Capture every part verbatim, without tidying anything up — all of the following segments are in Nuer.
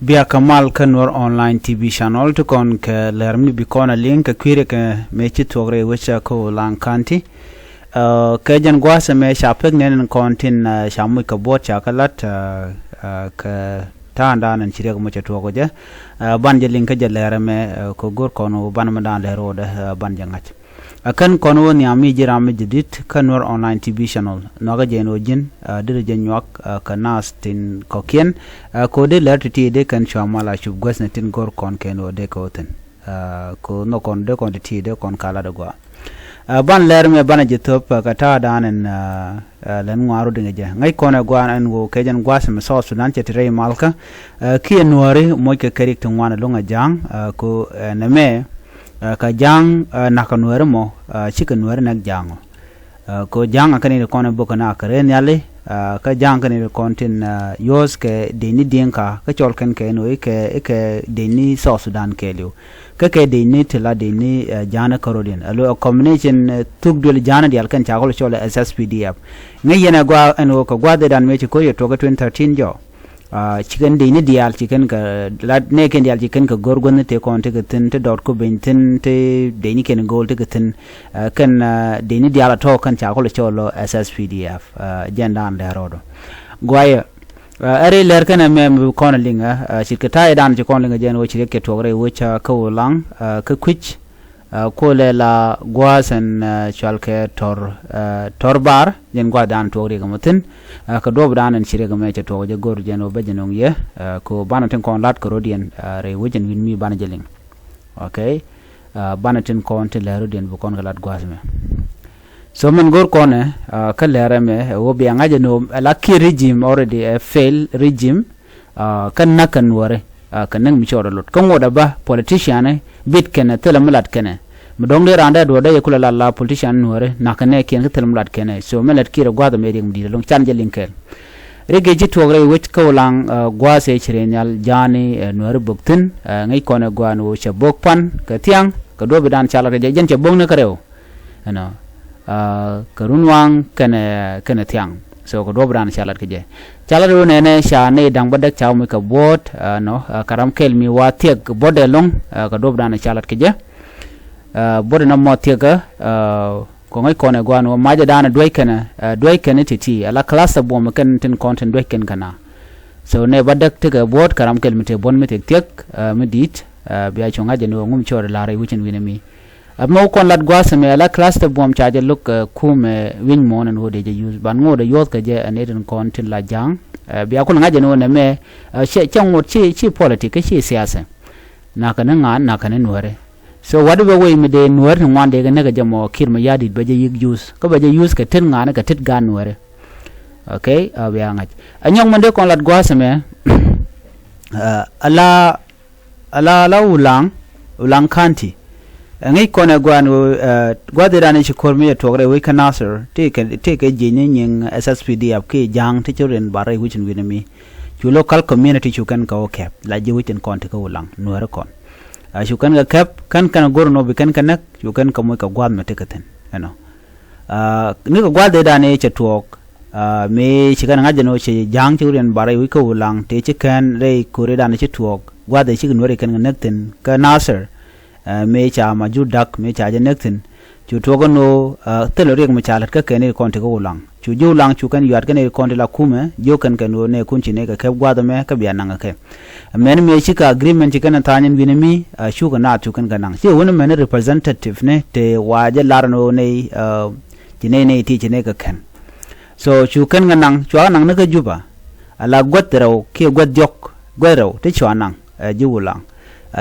Bia kä mal kä Nuer Online T V Channel ti kɔn kɛ lɛr mi bi kɔn a liŋ kɛ kui̱ rɛ kɛ mëë ci thuɔk rɛy wec kä Ulaŋ County. Kɛ jɛn gua̱a̱th ɛmɛ ca pek nɛn in kɔn tin ca muc kɛ buɔt ca kä lat kɛ ta̱a̱ŋdan in ci riɛk muc ɛ tuɔɔk jɛ. Ban jɛ liŋ kä jɛ lɛr ɛmɛ kɛ go̱r kɔn wä ban mi dan lɛr wä dɛ ban jɛ ŋa̱c. Ɛ kɛn kɔn wä nhiam mi ji̱ ram mi jɛ di̱t kä Nuer Online T V Channel nuakä jɛ in wä ji̱n diri jɛ nyuak kɛ nath tin kɔkiɛn. Kɛ wä dee lɛr ti ti dee kɛn cua mal a cup guäthni tin go̱r kɔn kɛn wä dee kɛ wä thin. Kɛ wä nhɔk kɔn dee kɔn ti ti dee kɔn ka lat ɛ gua. Ban lɛr mɛ banɛ jɛ thöp kɛ ta̱a̱dan in lɛn ŋuan rot iŋɛ jɛ ŋäc kɔn ɛ guan ɛn ɣöö kɛ jɛn gua̱a̱th mi South Sudan cɛ ti rɛy malkä. Kiɛ nuääri moc kɛ kɛ rik ti ŋuan ɛ lo̱ŋ ɛ ja̱a̱ŋ kɛ nɛmɛ kɛ ja̱a̱ŋ. Na̱k kɛ nuääri mɔ cikɛ nuääri nɛk ja̱a̱ŋ ɔ. Kɛ ja̱a̱ŋ kɛn in kɔn ɛ bok kɛ na kɛ rɛy nhiali. Kä ja̱a̱ŋ kɛn in kɔn tin yuɔ̱th kɛ dec ni di̱eŋka kä cɔl kɛn kɛ in ɣöö ikɛ dec ni South Sudan kɛɛliw. Kä kɛ dec ni ti la dec ni ja̱a̱n kä rodiɛn a lo a combination thuk duel ja̱a̱n dial kɛn ca kɔl cɔl ɛ S S P D F. Ŋäc yɛn ɛ gua ɛn ɣöö kɛ gua̱a̱th idan mëë ci ko̱r yɛ tuɔk kä twenty thirteen jɔ. Ci kɛn dec ni dial ci kɛn kɛ la nɛ kɛn dial ci kɛn kɛ go̱r guäthni tëë kɔn tekɛ thi̱n ti dɔɔt ku beny thi̱n ti dec ni kɛn go̱o̱l tekɛ thi̱n. Kɛn dec ni dial a tɔ̱ kɛn ca kɔl cɔl S S P D F. Jɛn dan lɛr rɔɔdɔ guayɛ. Ɛ ri lɛr kɛn ɛmɛ mi bi kɔn a liŋ ɛ cit kɛ ta̱a̱ idan ci kɔn liŋ ɛ jɛn wä ci riɛk kɛ tuɔk rɛy wec kä Ulaŋ kä kui̱c. Kuɔlɛ la gua̱a̱th ɛn cual kɛ tɔr tɔr bar jɛn gua̱a̱th dan tuɔk riɛk ɛmɔ thi̱n. Kɛ duɔp dan ɛn ci riɛk ɛmɛ cɛ tuɔk jɛ go̱r jɛn wä bä jɛ no̱ŋ yɛ. Kɛ wä banɛ tin kɔn lat kɛ rodiɛn rɛy wec ɛn wi̱n mi banɛ jɛ liŋ. Ok. Banɛ tin kɔn ti lɛr rodiɛn bi kɔn kɛ lat gua̱a̱th ɛmɛ. So min go̱r kɔnɛ kä lɛr ɛmɛ ɛ wä bia ŋa̱c ɛn wä ɛ la kiɛ regime already ɛ fail regime. Kä näk kɛ nuääri kɛ näk mi cɔɔdɛ lot kä ŋuɔdɛ bä politician bit kɛnɛ thilɛ mi lat kɛnɛ. Mi dɔ̱ŋ dee raan dee duɔ̱ɔ̱dɛ yɛ kulɛ lat la politician nuääri na̱k kɛ nɛɛkiɛn kä thilɛ mi lat kɛnɛ so min lɛt kiɛ rɛ gua̱a̱th ɛmɛ riɛk mi di̱i̱t ɛlɔ̱ŋ can jɛ liŋ kɛɛl. Rik ëë ci tuɔɔk rɛy wec kä Ulaŋ gua̱a̱th ëë ci rɛy nhial ja̱a̱ni nuääri bök thi̱n. Ŋäc kɔnɛ gua̱a̱n wä cɛ bök pan kɛ thia̱ŋ kɛ duɔ̱ɔ̱p idan ca lat kɛ jɛ jɛn cɛ bök ni kä rɛw. Ɛnɔ kɛ run waŋ kɛnɛ kɛnɛ thiaŋ. So kɛ duɔ̱p dan ca lat kɛ jɛ ca lat wä nɛnɛ ca nɛy da̱ŋ bädäk ca wä mi kɛ buɔ̱ɔ̱t. Ɛnɔ kɛ ram kɛl mi wa thiɛk buɔ̱tdɛ lo̱ŋ. Kɛ duɔ̱p dan ca lat kɛ jɛ buɔ̱tdɛ na mɔ thiɛk kä kɔŋ i̱ kɔn ɛ guan wä macɛ dan duec kɛnɛ duec kɛnɛ ti̱ti̱ ala class ɛ buɔ̱m kɛn tin kɔn tin duec kɛn kɛna. So nɛy bädäk tekɛ buɔ̱ɔ̱t kɛ ram kɛl mi te buɔ̱n mi thiɛk thiɛk mi di̱i̱t. Bia cu ŋa̱c ɛn wä ŋum cɔɔr ɛ la̱r i̱ wecin wi̱nɛ mi. Ɛ mɛ wä kɔn lat gua̱a̱th ɛmɛ ala class te buɔ̱m ca jɛ lo̱k ɛ kumɛ wi̱ny muɔ̱ɔ̱n ɛn ɣöö dee jɛ yuth ban ŋo̱o̱dɛ yuɔ̱th kɛ jɛ ɛn ëëdɛn kɔn tin la ja̱a̱ŋ. Bia kul ŋa̱c ɛn ɣöö nɛmɛ cɛ cɛ ŋot ci ci politik kä ci siasa. Nakä ni ŋa̱a̱n nakä ni nuääri. So wat bɛ wei mi dee nuääri ti ŋuan dee kɛ näk kɛ jɛ mɔ ki̱r mi ya̱di̱t bɛ jɛ yi̱k yuth kä bɛ jɛ yuth kɛ tet ŋa̱a̱n kɛ tet gaat nuääri. Ok. Bia ŋa̱c ɛ nyɔk mɛn dee kɔn lat gua̱a̱th ɛmɛ. Ala ala la Ulaŋ Ulaŋ County. Ɛ ŋäc kɔn ɛ gua̱a̱n ɣöö gua̱a̱th i̱ dan i̱ ci ko̱r mi cɛ tuɔɔk rɛy wec kä Nasir ti kɛ ti kɛ ji̱ ni nyiŋ S S P D F kiɛ ja̱a̱ŋ ti ci rin bar rɛy wec in wi̱n mi. Cu local community cu kɛn kɛ wä kɛp la ji̱ wec in kɔn ti kä Ulaŋ nuääri kɔn. Cu kɛn kɛ kɛp kɛn kɛn go̱r nɔ bi kɛn kɛ näk cu kɛn kɛ moc kɛ gua̱a̱th mi ti kɛ thi̱n. Ɛnɔ ni kɛ gua̱a̱th i̱ dan i̱ cɛ tuɔɔk. Mëë ci kɛn ŋa̱c jɛ ni wä ci ja̱a̱ŋ ci wä riɛn bar rɛy wi̱c kä Ulaŋ tëë ci kɛn rɛy ko̱ri dan ci tuɔɔk gua̱th ëë cikɛ nuäri kɛn kɛ näk thi̱n kä Nasir. Mëë ca ma jur dak mëë ca jɛ näk thi̱n. Cu tuɔɔk kɛn wä thil riɛk mi ca lät kä kɛn i̱ kɔn ti kä Ulaŋ cu ji̱ Ulaŋ cu kɛn yuat kɛn i̱ kɔn ti la kumɛ jiök kɛn kɛn wä nɛɛkun ci nɛy kɛ kɛp gua̱th ɛmɛ kä bia naŋ kɛ kɛ. Mɛn mëë cikɛ agreement ci kɛn tha̱a̱ny ɛn wi̱n mi cukɛ naath cu kɛn kɛ naŋ ci wä ni mɛn representative ni tëë wa jɛ lar ni wä nɛy. Ci nɛy nɛy ti ci nɛy kɛ kɛn. So cu kɛn kɛ naŋ cuakɛ naŋ ni kä Juba. Ala guäth rɛw kiɛ guäth diɔ̱k guäth rɛw ti cua naŋ ɛ ji̱ Ulaŋ.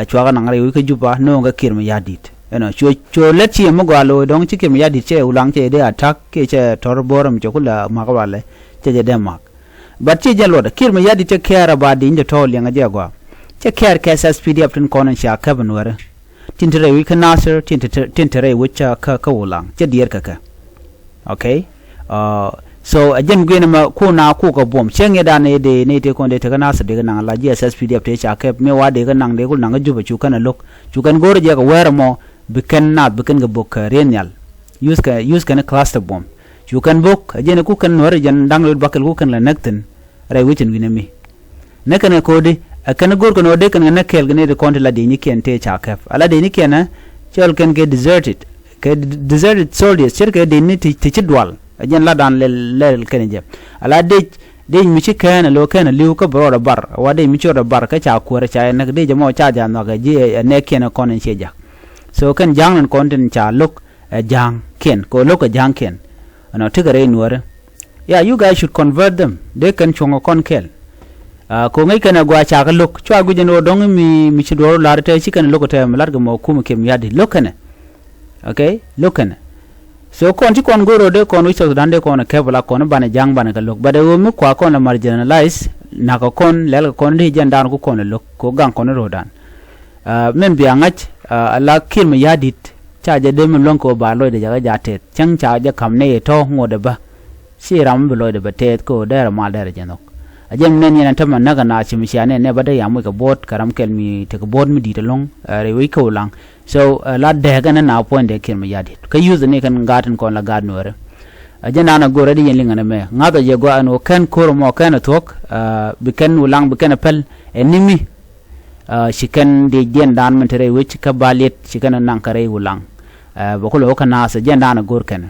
Cuakɛ naŋ rɛy wi̱c kä Juba no̱o̱ŋ kɛ kiɛr mi ya̱di̱t ɛnɔ cuɛ lät ci mi gɔaa lo̱o̱c dɔ̱ŋ ci kiɛr mi ya̱di̱t cɛ Ulaŋ cɛ dee attack kiɛ cɛ tɔ̱r bo̱o̱r mi cɛ kulɛ ma̱k walɛ. Cɛ jɛ dee ma̱k. But ci jɛ luɔt kiɛr mi ya̱di̱t cɛ kɛɛr aba di̱ny te tɔ̱ liɛŋ ɛ jɛ gɔaa. Cɛ kɛɛr kɛ S S P D F tin kɔn in cia käp in wärä. Tin te rɛy wi̱c kä Nasir tin te rɛy wi̱c kä kä Ulaŋ cɛ diɛɛr kɛ kɛ. Ok. So ɛ jɛn guiɛn ɛmɛ kun a kuk ɛ buɔ̱m cɛ ŋi̱et dan ɛ dee nɛy tëë kɔn dee tekɛ Nasir dee kɛ naŋ la ji̱ S S P D F tëë ca kɛp mëë wa dee kɛ naŋ dee kul naŋ kä Juba cu kɛn ɛ lo̱k cu kɛn go̱o̱rɛ jɛ kɛ wɛɛr ɛmɔ. Bi kɛn naath bi kɛn kɛ bök kɛ riɛn nhial. Yuth kɛ yuth kɛn cluster bomb. Cu kɛn bök ɛ jɛn ɛ kuk kɛn nuäär ɛ jɛn da̱ŋ rɛw bakɛl kuk kɛn la näk thi̱n. Rɛy wecin wi̱n ɛ mi. Näk kɛn ɛ ko̱o̱di Ɛ kɛn go̱r kɛn ɣöö dee kɛn kɛ näk kɛɛl kɛ nɛy ti kɔn ti la dec ni kiɛn tëë ca kɛp. Ala dec ni kiɛn ɛ cɔl kɛn kɛ deserted, kɛ deserted soldiers, ce̱tkɛ dec ni ti, ti ci dual. Ɛ jɛn la dan lɛl, lɛl kɛn jɛ. Ala dec, dec mi ci kɛn ɛ lo̱ kɛn ɛ li̱w kä bi rɔɔdɛ bar. Wa dec mi ci rɔɔdɛ bar kä ca kuäär ca jɛ näk, dec ɛmɔ ca jɛ a nhɔak ɛ ji̱ ɛ nɛɛkiɛn ɛ kɔn in ciɛ jak. So kɛn ja̱a̱ŋ ni kɔn tin ca lo̱k ɛ ja̱a̱ŋkiɛn, kɛ ɣöö lo̱k ɛ ja̱a̱ŋkiɛn. Ɛnɔ tekɛ rɛy nuäärä. Yeah, you guys should convert them. Dee kɛn cuɔ̱ŋ ɛ kɔn kɛl. Ah, kɛ ɣöö ŋäc kɛn ɛ gɔaa ca kɛ lo̱k. Cua guic ɛn ɣöö dɔ̱ŋ mi, mi ci duɔ̱ɔ̱r lar tɛ ci kɛn ɛ lo̱k ɛ tɛm, lat kɛ mɔ kum kiɛm ya̱di. Lo̱k kɛn ɛ. Okay? Lo̱k kɛn ɛ. So kɔn ci kɔn go̱o̱r ɣöö dee kɔn wi̱c South Sudan dee kɔn ɛ kɛp, la kɔn banɛ ja̱a̱ŋ banɛ kɛ lo̱k. But ɛ ɣöö mi kua kɔn ɛ marginalize, na̱k kɛ kɔn, lɛl kɛ kɔn dee jɛn daan ku kɔn ɛ lo̱k, kɛ ɣöö gaŋ kɔn ɛ ro̱o̱dan. Ah, min bia ŋa̱c, ah, ala Kiir Mayardit, ca jɛ dee min luäŋ kɛ ɣöö ba lɔcdɛ jakä ja tɛth. Cäŋ ca jɛ ka̱m nɛy ɛ tɔ̱ ŋotdɛ bä. Ci ram mi bi lɔcdɛ bɛ tɛth kɛ ɣöö dɛrɛ mal dɛrɛ jɛ nhɔk. A jɛn mi nɛn yɛn ɛn tämɛ näk ɛ naath ci mi cia nɛn nɛ bä dee yam wec kɛ bo̱o̱t kɛ ram kɛl mi tekɛ bo̱o̱t mi di̱i̱t ɛlɔ̱ŋ, eh, rɛy wec kä Ulaŋ. So, eh, la dɛɛk ɛn ɛ naath puɔ̱nydɛ Kiir Mayardit. Kä youth ni kɛn gaat tin kɔn la gaat Nuäärä. A jɛn da̱a̱n a go̱r ɛ di yɛn liŋ ɛn ɛmɛ. Ŋa̱thɛ jɛ gɔaa ɛn ɣöö kɛn ko̱r ɛmɔ kɛn ɛ thuɔ̱k, eh, bi kɛn Ulaŋ bi kɛn ɛ pɛl ɛ ni mi. Ah, ci kɛn dec diɛn da̱a̱n min te rɛy wec kä Baliet, ci kɛn ɛ naŋ kɛ rɛy Ulaŋ. Ah, bɛ ku lo̱k kä Nasir, jɛn da̱a̱n a go̱r kɛn.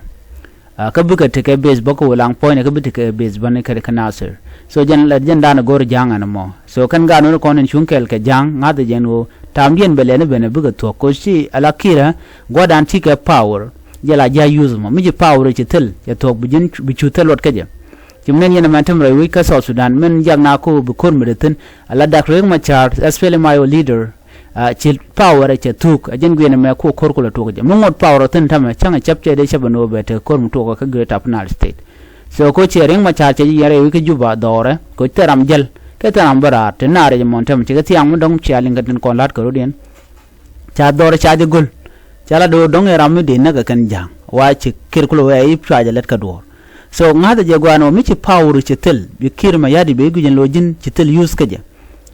Ah, kä bikɛ tekɛ base bä kä Ulaŋ puɔ̱nyni, kä bi tekɛ base bä ni kä, kä Nasir. So jɛn la, jɛn da̱a̱n a go̱r ja̱a̱ŋ ɛn ɛmɔ. So kɛn gaat nööni kɔn in cuŋ kɛɛl kɛ ja̱a̱ŋ, ŋa̱thɛ jɛn ɣöö ta̱a̱mdiɛn bɛ lɛni ben ɛ bikɛ thuɔ̱k, kɛ ɣöö ci ala Kiir ɛ gua̱dan ti kɛ power, jɛ la ja̱ youth mɔ. Mi ci power ci thil, cɛ thuɔ̱k bi ji̱n, bi cu thil luɔt kä jɛ. Ci mi nɛn yɛn ɛmɛ tɛm rɛy wec kä South Sudan, min jak na ko bi ko̱r mi dee thi̱n, ala Dak Riek Machar, SPLM-IO leader, ah, ci power cɛ thuk, a jɛn guiɛn ɛmɛ ko ko̱r ku lɛ tuɔk jɛ. Mi ŋot power thi̱n tämɛ, cäŋ ɛ cäp cɛ dee cäp ɛn ɣöö bɛ te ko̱r mi tuɔk kä Greater Upper Nile State. So ko ciɛ Riek Machar cɛ ji̱ yɛn rɛy wec kä Juba dhɔrɛ, ko thil ram jäl, kɛ thil ram bä raar, te naar jɛ mɔn tämɛ, ci kɛ thiaŋ mi dɔ̱ŋ cia liŋ kɛ tin kɔn la̱t kɛ rɔ̱diɛn. Ca dhɔr ca jɛ go̱l. Ca la do̱r dɔ̱ŋ ɛ ram mi dee näk ɛ kɛn ja̱a̱ŋ. Wa ci Kiir kulɛ wee i̱ cua jɛ lät kä duɔ̱ɔ̱r. So ŋa̱thɛ jɛ gua̱a̱n ɔ mi ci power ci thil. Bi Kiir Mayardit bɛ i̱ guic ɛn lo̱c ji̱n ci thil use kä jɛ.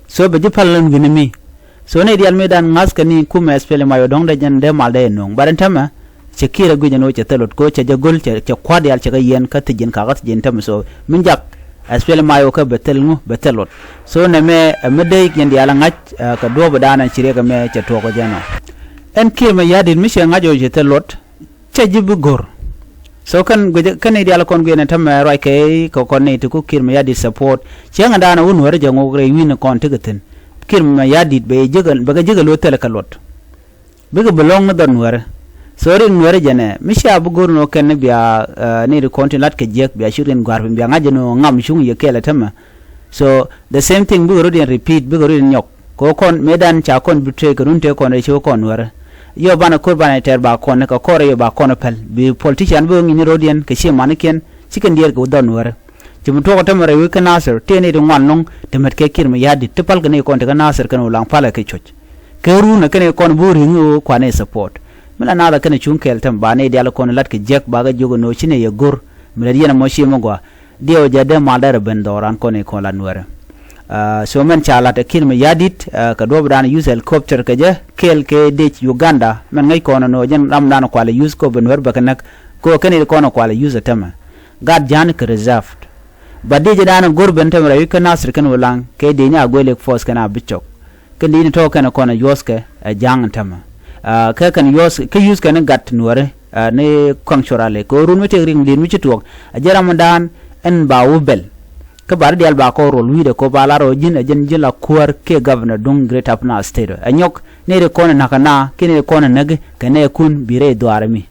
So bɛ ji̱ päl ɛn wi̱ni mi. So ni diaal mi dan ŋa̱th kɛ ni kumɛ SPLM-IO dɔ̱ŋ dee jɛn dee mal dee ɛ no̱o̱ŋ. But ɛn tämɛ, cɛ Kiir ɛ guic ɛn ɣöö cɛ thil luɔt, kɛ ɣöö cɛ jɛ go̱l, cɛ, cɛ kua̱r diaal cɛ kɛ yiɛn kä thi̱ji̱n kakä thi̱ji̱n tämɛ. So min jak SPLM-IO kä bɛ thil ŋu, bɛ thil luɔt. So nɛmɛ ɛ mi dee yɛn diaal ɛ ŋa̱c, ɛ, kɛ duɔ̱ɔ̱p ɛ daanɛ ci riɛk ɛmɛ cɛ tuɔɔk ɛ jɛn ɔ. Ɛn Kiir Mayardit mi cɛ ŋa̱c ɣöö cɛ thil luɔt, cɛ ji̱ bi go̱r. So kɛn guic, kɛn ni diaal kɔn guiɛn ɛ tämɛ ruac kɛ kɛ kɔn ni ti ku Kiir Mayardit support. Cɛ ŋä daanɛ wun wärä jɛ ŋok rɛy wi̱n kɔn ti kɛ thi̱n. Kiir Mayardit bɛ ji̱ kɛ, bɛ kɛ ji̱ kɛ lo̱ thilɛ kɛ luɔt. Bikɛ bi lɔ̱ŋ ni dhɔr Nuɛrɛ. So rin Nuɛrɛ jɛnɛ mi cia bi go̱r ni wä kɛn ni bia, eh, ni ri kɔn tin lat kɛ jiäk bia ci rin gua̱r piny bia ŋa̱c jɛ ni wä ŋam cuŋ yɛ kɛɛl ɛ tämɛ. So the same thing bikɛ rot yɛn repeat, bikɛ rot yɛn nyɔk. Kɛ wä kɔn mëë dan ca kɔn bi tëë kɛ run tëë kɔn rɛy ci wä kɔn Nuɛrɛ. Yɔ banɛ ko̱r banɛ tɛr ba kɔn ni kɛ kɔr yɔ ba kɔn pɛl bi politician bikɛ ŋi̱ni rot yɛn kɛ ci manikiɛn ci kɛn diɛɛr kɛ wä dhɔr Nuɛrɛ. Ci mi tuɔk ɛ tämɛ rɛy wec kä Nasir tëë ni ti ŋuan lɔ̱ŋ ti mɛt kɛ Kiir Mayardit ti pal kɛ ni kɔn ti kä Nasir kɛn wä laŋ palɛ kɛ cuɔ̱c. Kɛ run ɛ kɛn kɔn bi ri̱ŋ ɣöö kuanɛ support. Mi la naath ɛ kɛn cuŋ kɛɛl tɛm ba nɛy diaal kɔn lat kɛ jiäk ba kɛ jiök ɛn ɣöö ci nɛy ɛ go̱r. Mi lät yɛn ɛmɔ ci mi gɔaa. Diɛw jɛ dee mal dee rɛ ben dhɔran kɔn i̱ kɔn la Nuɛrɛ. Ah, so mɛn ca lat ɛ Kiir Mayardit, ah, kɛ duɔ̱ɔ̱pdan use helicopter kɛ jɛ kɛɛl kɛ dec Uganda. Mɛn ŋäc kɔn ɛn ɣöö jɛn ramdan kualɛ use kɔ ben Nuɛr bɛ kɛ näk. Kɛ ɣöö kɛn i̱ kɔn kualɛ use ɛ tämɛ. Gat ja̱a̱n kɛ reserved. Ba dec ɛ da̱a̱n ɛ go̱r ben tämɛ rɛy kä Nasir kɛn wä laŋ kɛ dec ni a guɛl i̱ force kɛn a bi cɔk. Kɛn dec ni tɔ̱ kɛn kɔn ɛ yuɔ̱thkɛ ɛ ja̱a̱ŋ tämɛ. Ah, kɛ kɛn yuɔ̱th, kä yuɔ̱th kɛn gat Nuɛrɛ, ah, ni kɔaŋ cuɔr alɛ. Kɛ run mi tëk riŋ li̱t mi ci tuɔɔk. A jɛ ramdan ɛn ba wä bɛl. Kä ba ri diaal ba kɔn ruɔl wi̱i̱dɛ kɔ ba la rɔ ji̱n ɛ jɛn ji̱n la kuäär kiɛ governor duŋ Greater Upper Nile State. Ɛ nyɔk ni ri kɔn ɛ na̱k ɛ na, kiɛ ni ri kɔn ɛ näk kɛ nɛɛkun bi rɛy dhuaar mi.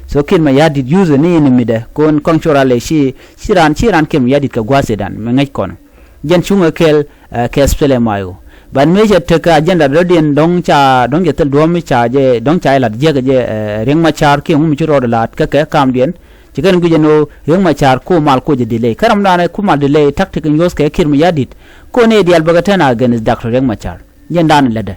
So Kiir Mayardit use ni enemy dɛ kɔn kɔaŋ cuɔr alɛ ci, ci raan, ci raan Kiir Mayardit kɛ gua̱a̱th ëëdan mi ŋäc kɔn. Jɛn cuŋ ɛ kɛɛl, eh, kɛ SPLM-IO. But mëë cɛ tekɛ agenda dɔ̱diɛn dɔ̱ŋ ca, dɔ̱ŋ cɛ thil duɔ̱ɔ̱m mi ca jɛ, dɔ̱ŋ ca jɛ la̱t jiäk jɛ, eh, Riek Machar kiɛ ŋu mi ci rɔɔdɛ la̱t kä kɛ kamdiɛn. Ci kɛn guic ɛn ɣöö Riek Machar ku mal ku jɛ delay. Kä ramdan ku mal delay tactic in use kɛ Kiir Mayardit. Ku ni diaal bɛ kɛ turn against Doctor Riek Machar. Jɛn dan lätdɛ.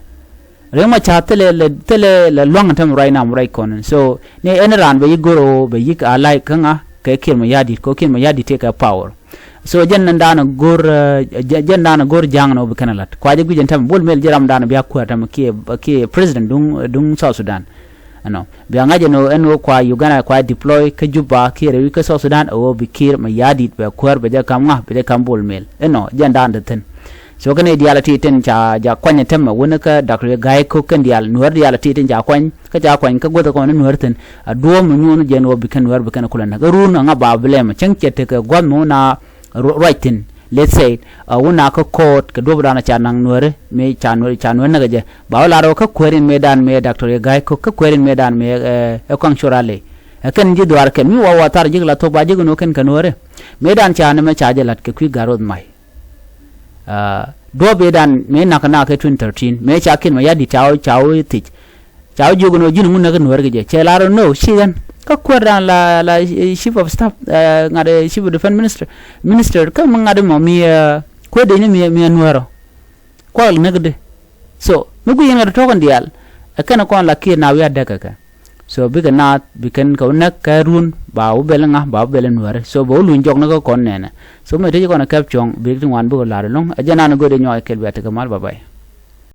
Riek Machar thilɛ lɛ, thilɛ lɛ lua̱ŋ tɛm right now right kɔn. So ni ɛn raan bɛ yi̱k go̱r ɣöö bɛ yi̱k a la̱c kä ŋa kɛ Kiir Mayardit kɛ Kiir Mayardit tëëkɛ power. So jɛn ni da̱a̱n go̱r, eh, jɛ-, jɛn da̱a̱n go̱r ja̱a̱ŋ ni wä bi kɛn a la̱t. Kua jɛ guic ɛn tɛm Bol Mel jɛ ramdan bia kuäär tɛm kiɛ, kiɛ president duŋ, duŋ South Sudan. Ɛnɔ bia ŋa̱c ɛn ɣöö, ɛn ɣöö kua Uganda kua deploy kä Juba kiɛ rɛy wi̱c kä South Sudan ɛ ɣöö bi Kiir Mayardit bɛ kuäär bɛ jɛ ka̱m ŋa bɛ jɛ ka̱m Bol Mel. Ɛnɔ jɛn da̱a̱n te thi̱n. So kɛn i̱ diaal a ti tin ca ja kuany a tɛm a wun kä Doctor Gai Kok kɛn diaal Nuäär diaal a ti tin ca kuany kä ca kuany kä guäth kɔn ni Nuäär thin a duɔ̱ɔ̱m mi nyuun jɛn wä bi kɛn Nuäär bi kɛn kulɛ näk. Kä run a ŋa ba bi lɛm cäŋ cɛ tekɛ gua̱th mi wun a ruac thin. Let's say a wun a kä ko̱o̱t kɛ duɔ̱p dan a ca naŋ Nuääri mi ca Nuäär ca Nuäär näk a jɛ ba wä lar wä kä kueerin mëë dan mëë Doctor Gai Kok kä kueerin mëë dan mëë ɛ kuaŋ cor a ley. Ɛ kɛn ji̱ dhuaar kɛn mi wa wa thar ji̱k la thok ba ji̱k ni wä kɛn kɛ Nuääri. Mëë dan ca ni mɛ ca jɛ la̱t kɛ kui̱ ga̱r roth may. Duɔ̱ɔ̱p i̱ dan mëë nak nak kɛ twenty thirteen mëë ca kin ma ya di̱t ca wä ca wä thic. Ca wä jiök ni wä ji̱n ŋun näk Nuäär kɛ jɛ cɛ lar wä no ci ɣän kä kuäär dan la la chief of staff ŋa̱t chief of defense minister minister kä mi ŋa̱t mɔ mi kuäär dec ni mi mi Nuäär ɔ. Kuak näk di. So mi guic yɛn ŋa̱t tɔ̱kɛn diaal ɛ kɛn kɔn la kiɛ na wi̱i̱ adäk kɛ kɛ. So bikɛ naath bi kɛn kɛ wä näk kɛ run ba wä bɛl ŋa ba wä bɛl Nuääri so ba wä luny jɔk ni kä kɔn nɛnɛ. So mɛ tec kɔn ɛ kɛp cuɔ̱ŋ bik ti ŋuan bikɛ lar ɛlɔ̱ŋ ɛ jɛ nan go̱o̱r di nyɔk ɛ kɛl bia tekɛ mal bye bye.